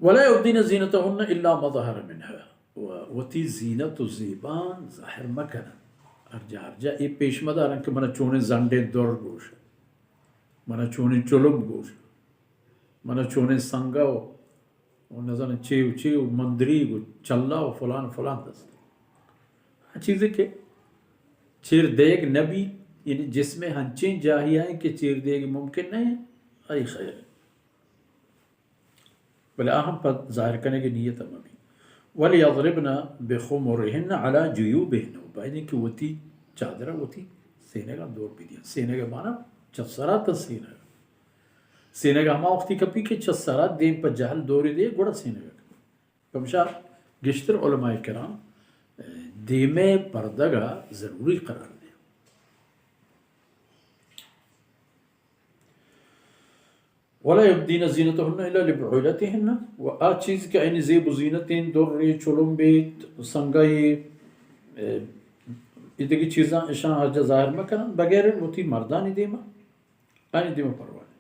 ولا يبدين زينتهن إلا ما ظهر منها، و وتی زینت و زیبان ظاہر مکنن۔ ہر جا، ہر جا اے پیش مدارن کہ منا چونیں زنڈیں در گوش، منا چونیں چلم گوش، منا چونیں سنگا و، و نزانن چے و چے و مندریگ و چلا و فلان فلان دست۔ ہر چیزے کہ چیر دیگ نبی، یعنی جسم ہنچیں جاہی آئیں کہ چیر دیگ ممکن نہیں، آئی خیر۔ بلے آہاں پہ ظاہر کنگ ءِ نیت ءَ مہ بیت۔ وليضربن بخمرهن على جيوبهن، و باید انت کہ وتی چادر ءَ وتی سینگ ءَ دور بدیاں۔ سینگ ءِ مانا چہ سرا تا سینگ۔ سینگ ہما وقتی کپی کہ چہ سرا دیم پہ جہل دور دے، گڑا سینگ ءَ کپی۔ پمشا گشتر علماء کرام دیم ءِ پردگ ءَ ضروری قرار دے۔ ولا يبدين زينتهن إلا لبعولتهن، و آ چیز کہ آیانی زیب و زینت انت، درے، چلمبے، سنگے، اے، اے دگہ چیزاں اشاں ہر جا ظاہر مہ کنن، بغیر وتی مردانی دیما، آیانی دیما پرواہ نہ۔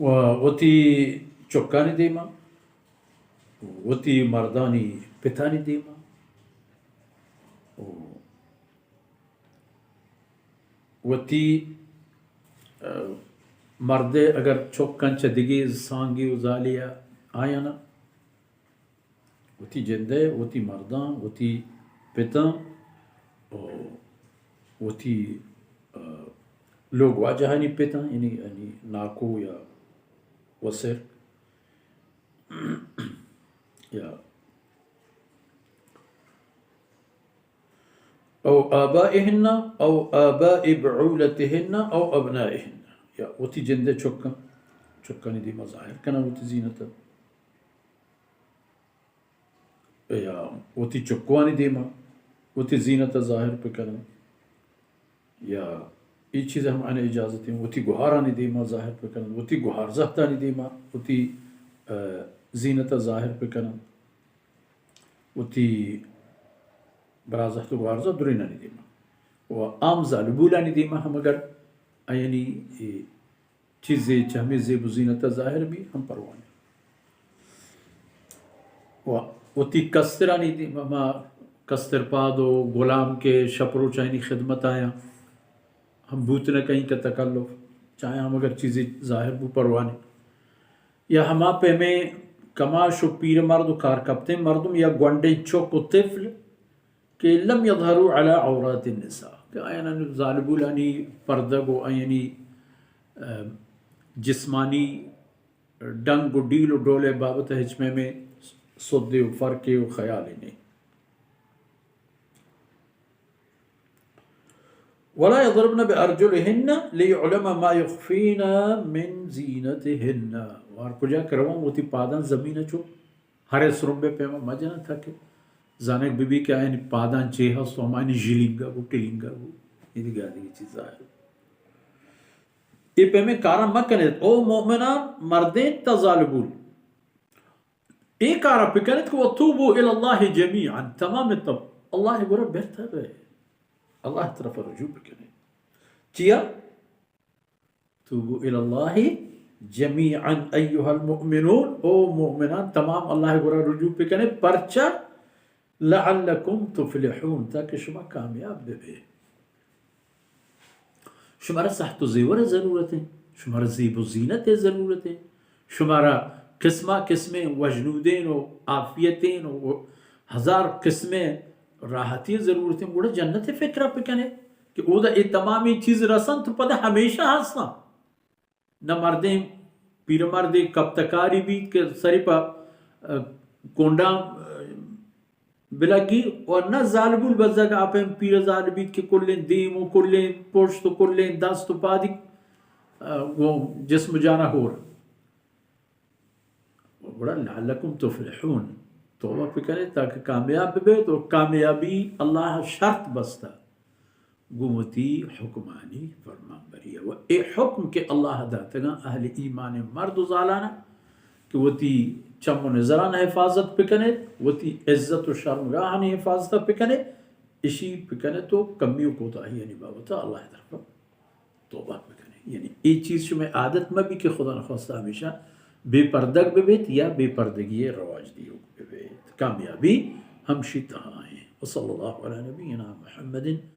و وتی چکانی دیما، وتی مردانی پتانی دیما، و وتی، ء، مردے اگر چکاں چہ دگہ سانگے و زالے ء آیانا، وتی جندے، وتی مرداں، وتی پتاں، و وتی، ء، لوگ واجہانی پتاں، یعنی، یعنی ناکو یا وسر یا أو آبائهن أو آباء بعولتهن أو أبنائهن، یا وتی جندے چکاں، چکانی دیما ظاہر کناں وتی زینت ء، یا وتی چکوانی دیما وتی زینت ء ظاہر بکناں۔ یا اے چیز ہم آیانا اجازت انت، وتی گہارانی دیما ظاہر بکنن، وتی گہارزہتانی دیما وتی، ء، زینت ء ظاہر بکنن، وتی برازہت و گہارزہت درینانی دیما و عام زالبولانی دیما ہم اگر آیانی اے چیزے چہ ہمے زیب و زینت ء ظاہر بی ہم پرواہ نہ۔ و وتی کسترانی دیم، ہما کستر پاد و غلام کہ شپ روچ آیانی خدمت آیاں ہم بوت نہ کئیں کہ تکلف، چاہے ہم اگر چیزے ظاہر بو پرواہ نہ۔ یا ہما پیمیں کماش و پیر مرد و کار کپتیں مردم یا گونڈیں چک و طفل کہ لم يظهروا على عورات النساء، کہ آیانی زالبولانی پردگ و آیانی، ء، جسمانی ڈنگ و ڈیل و ڈول ء بابت ء ہچ مئے، مئے سدے و فرقے و خیالے نیں۔ ولا يضربن بأرجلهن ليعلم ما يخفين من زينتهن۔ و ہر کجا کہ رواں وتی پاداں زمین ء چو ہر سرمبے پیما مجناں تاکہ زانگ بہ بی کہ آیانی پاداں چے ہست و ہمایانی ژیلینگا گو ٹلینگا گو اے دگہ دگہ چیزا۔ اے پیمیں کاراں مکنیت۔ او مومنان، مردین تا زالبول، اے کارا بکنیت کہ وتوبوا الی اللہ جمیعا، تمام تب اللہ گورا برتا بے، اللہ طرف رجوع بکنیت۔ چیا؟ توبوا الی اللہ جمیعا ایها المؤمنون، او مومنان تمام اللہ گورا رجوع بکنیت۔ پرچا؟ لعلکم تفلحون، تاکہ شما کامیاب بہ بے۔ شمارا ساہت و زیور ء ضرورت انت، شمارا زیب و زینت ء ضرورت انت، شمارا قسما قسمیں وژنودین و عافیتین و ہزار قسمیں راحتی ء ضرورت انت، گڑا جنت ء فکر ء بکنے کہ اودا اے تمامی چیز رسنت تو پدا ہمیشہ ہستاں۔ نہ مردیں پیرمردے کپتکاری بیت کہ سری پہ، ء، کنڈاں، ء، بلگی، و نہ زالبول بزگ آپیں پیر زال بیت کہ کلیں دیم و کلیں پشت و کلیں دست و پادی، ء، گوں جسم جانا ہور۔ گڑا لعلکم تفلحون، توبہ بکنے تاکہ کامیاب ببیت، و کامیابی اللہ شرط بستہ گوں وتی حکمانی فرمانبری ء۔ و اے حکم کہ اللہ داتگاں اہل ایمان مرد و زالان ء کہ وتی چم و نظران حفاظت بکنیت، وتی عزت و شرمگاہانی حفاظت بکنیت، اشی بکنیت و کمی و کوتاہیانی بابت اللہ طرف توبہ بکنیت۔ یعنی اے چیز شمئے عادت مہ بی کہ خدا نخواستہ ہمیشہ بے پردگ بہ بیت یا بے پردگی رواج دیوک بہ بیت۔ کامیابی ہمشی تہا ایں۔ وصلی اللہ علی نبینا محمد